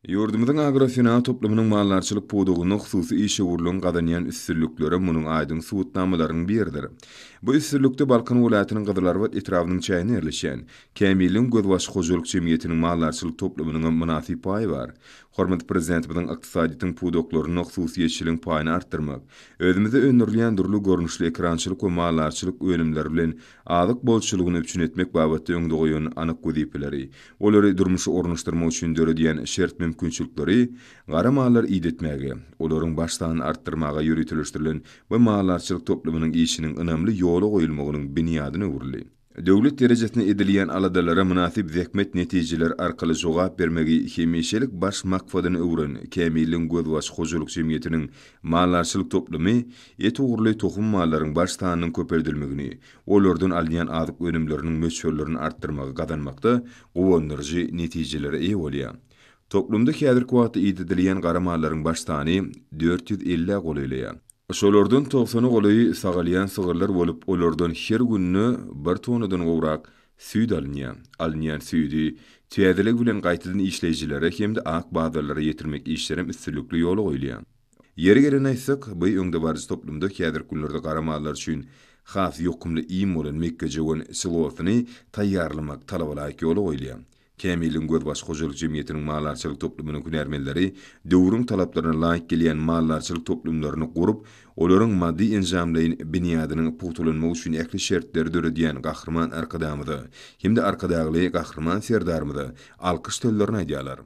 Ýurdumyzyň agrosenagat toplumynyň maldarçylyk pudagynda hususy işewürligiň gazanýan üstünlikleri munuň aýdyň subutnamalarynyň biridir. Bu üstünlikde Balkan welaýatynyň Gyzylarbat etrabynyň çäginde ýerleşýän Kämilligiň gözbaşy hojalyk jemgyýetiniň maldarçylyk toplumynyňam mynasyp paýy bar. Hormatly Prezidentimiziň ykdysadyýetiň pudaklarynda hususyýetçiligiň paýyny artdyrmak, özümizde öndürilýän dürli görnüşli ekerançylyk we maldarçylyk önümleri bilen azyk bolçulygyny üpjün etmek babatda öňde goýan anyk wezipeleri, olary durmuşa ornaşdyrmak üçin döredýän şert-mümkinçilikleri gara mallary idetmäge, olaryň baş sanyny artdyrmaga ýöriteleşdirilen bu maldarçylyk toplumynyň işiniň ynamly ýola goýulmagynyň binýadyna öwrüldi. Döwlet derejesinde edilýän aladalara mynasyp zähmet netijeleri arkaly jogap bermegi hemişelik baş maksadyna öwren Kämilligiň gözbaşy hojalyk jemgyýetiniň maldarçylyk toplumy et ugurly tohum mallaryň baş sanynyň köpeldilmegini, olardan alynýan azyk önümleriniň möçberlerini artdyrmagy gazanmakda guwandyryjy netijelere eýe bolýar. Toplumda häzirki wagtda idedilýän gara mallaryň baş sany 450-ä golaýlaýar. Şolardan togsana golaýy sagalýan sygyrlar bolup, olardan her günde bir tonnadan gowrak süýt alynýar. Alynýan süýdi täzeligi bilen gaýtadan işleýjilere hem-de ak bazarlara ýetirmek işlerem üstünlikli ýola goýulýar. Ýeri gelende aýtsak, bu öňdebaryjy toplumda häzirki günlerde gara mallar üçin has ýokumly iým bolan mekgejöwen silosyny taýýarlamak talabalaýyk ýola goýulýar. Kämilligiň gözbaşy hojalyk jemgyýetiniň maldarçylyk toplumynyň hünärmenleri döwrüň talaplaryna laýyk gelýän maldarçylyk toplumlaryny gurup, olaryň maddy-enjamlaýyn binýadynyň pugtalanmagy üçin ähli şertleri döredýän Gahryman Arkadagymyza hem-de Arkadagly Gahryman Serdarymyza alkyş sözlerini aýdýarlar.